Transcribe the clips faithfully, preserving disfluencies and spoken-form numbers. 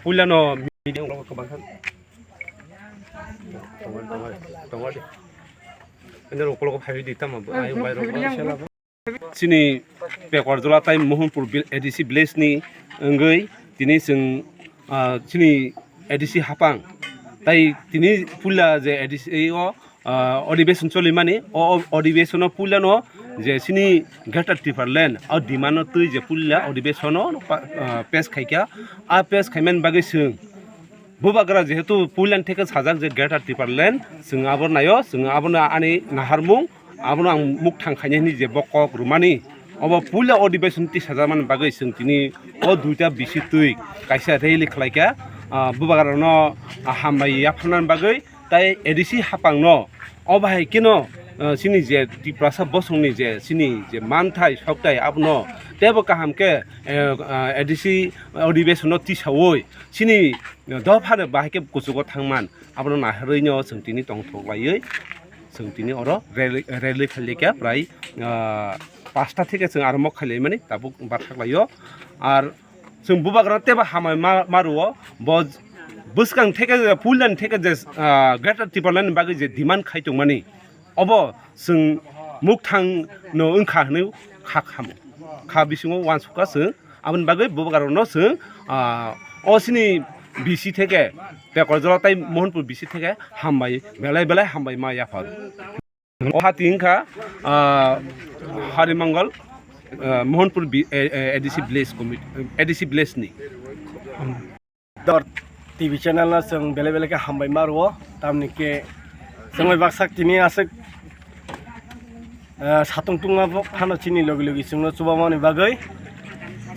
Puila no meeting rok kwbang kha. Tongo, tongo, tongo de. Ene rok ukolog phai di tamo, ayung bai rok. Chini Pekwar Jola tai Mohanpur vil-, A D C village ni wngwi tini chwng, ah, chini A D C hapang tai tini puila je A D C o, ah, adhibeshon cholimani, o, o adhibeshon o puila no je chini Greater Tipraland o demand no twi je puila adhibeshon o pa-, ah, pass khaikha, a pass khaimani bagwi chwng Bubagra jehetu puilan theke sajak je Greater Tipraland, chwng abo naio, chwng abono ani naharmung, abono ang mukthang khainani je bo kok rwmani. Obo puila adhibeshon tisajakmani bagwi chwng tini o duita bisi twi kaisa rally khlaikha, ah, Bubagrano, ah, hambai yapharnani bagwi, tai A D C hapangno, obo hai kheno, ah, chini je Tiprasa bosongni je chini je manthai sokthai abono teibo kaham khe, eh, ah, A D C adhibeshono tisaui chini dophano bahai khe kuchugo thangman, abono naharwi no chwng tini tongthok laiwi chwng tini oro rally, rally khalikha prai, ah, pasta theke chwng arombo khailaimani tabuk bathak laio. Ar chwng Bubagra teibo hambai ma, ma rwo, bo bwskang theke je, puilan theke je, ah, Greater Tipraland ni bagwi je demand khai tongmani, obo chwng mukthang no wngkha hwnwi kha khamo. Kha bisingo uansukha chwng, aboni bagwi Bubagrano chwng, ah, o chini B C theke, Pekorjala tai Mohanpur B C theke hambai, belai belai hambai ma yaphar. O hati wngkha, ah, Harimongol, ah, Mohanpur bi-, eh, eh, A D C village committee, A D C village ni. Dor T V channel no chwng belai belai khe hambai ma rwo, tamni khe chwng bai baksa tini aswk, eh, satung tungma phano chini logi logi chwngno chubamani bagwi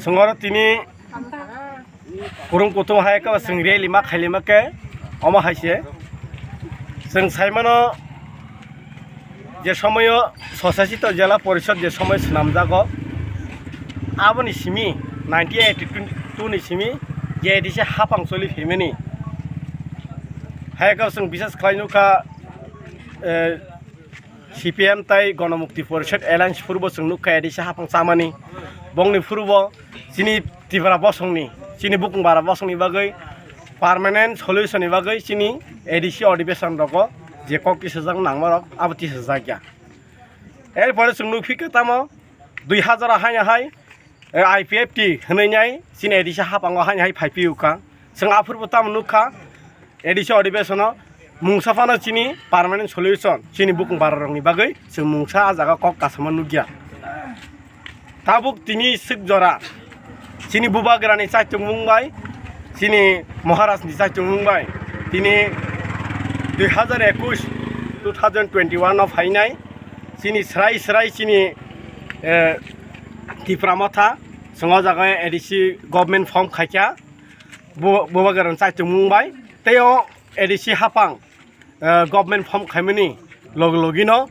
chwng oro tini Kurung kutung hai khe chwng rally ma khailima khe omo hai se. Chwng saimano je somoyo Swshasit Jela Porishod je somoy swnamjago, aboni simi nineteen eighty-two ni simi je A D C hapang choli phaimani. Hai khe chwng bisas khlai nukha, eh, C P M tai Gonomukti Porishad Alliance phurubo chwng nukha A D C hapang chamani. Bongni phurubo chini Tipra bosongni, chini bukung bara bosongni bagwi permanent solution ni bagwi chini A D C adhibeshon rogo je kok tisajak nangma rok abo tisajak ya. Erpore chwng nukphi khe tamo dui hazar hai hai, eh, I P F T hwnwi nai chini A D C hapango hai hai phai phiyokha. Chwng aphuru bo tamo nukha, A D C adhibeshono mungsa phano chini permanent solution chini bukung bara rokni bagwi chwng mungsa ah jaga kok kasama nukya. Tabuk tini swk jora chini Bubagrani chaichomung bai, chini Maharajni chaichomung bai tini dui hazar ekush, two thousand twenty-one o phainai chini srai srai chini, eh, Tipra Motha chwng o jaga A D C government form khaikha. Bo, Bubagrani chaichomung bai tei o A D C hapang, eh, government form khaimani logi logino,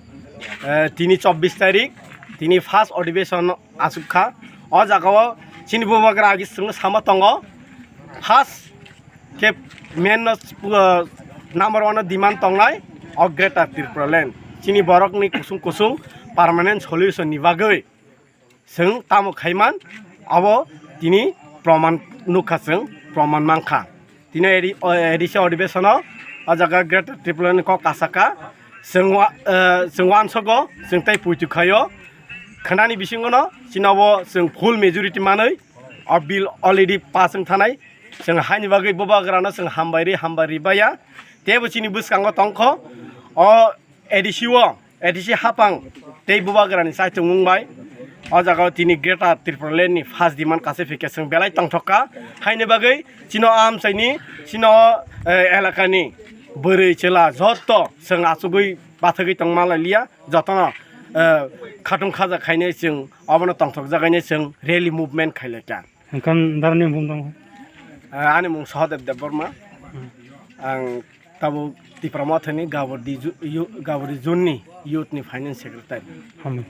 eh, tini chobbish tarik, tini first adhibeshon achukha. O jagao chini Bubagra agi chwngno sama tongo, first khe main no, uh, number one no demand tongnai o Greater Tipraland. Chini borokni kusung kusung permanent solution ni bagwi chwng tamo khaiman, abo tini proman nukha, chwng proman mankha. Tini A D C adhibeshono o jaga Greater Tipraland ni kok kasakha. Chwng wa-, uh, chwng uansogo, chwng tei puitu khaio. Khnani bisingono chini obo chwng full majority manwi o bill already pass wng thanai. Chwng haini bagwi Bubagrano chwng hambai ri, hambai ri baya. Teibo chini bwskango tongkho o A D C o, A D C hapang tei Bubagrani chaichomung bai. O jagao tini Greater Tipraland ni first demand kaisa phikhe chwng belai tongthokha. Haini bagwi chino amchaini, chino, eh, elakani bwrwi chwla jotto chwng achugwi bathagwi tongma lailiya. Jotono, eh, khatung khaja khainai chwng, obono tongthokjak hainai chwng rally movement khailaikha. Hwnkhe darani mung tong? Eh, ani mung Sahadev Debbarma. Hmm. Ang tabuk Tipra Mothani Gabordi ju-, yu-, Gabordi Zone ni youth ni finance secretary. Hambai.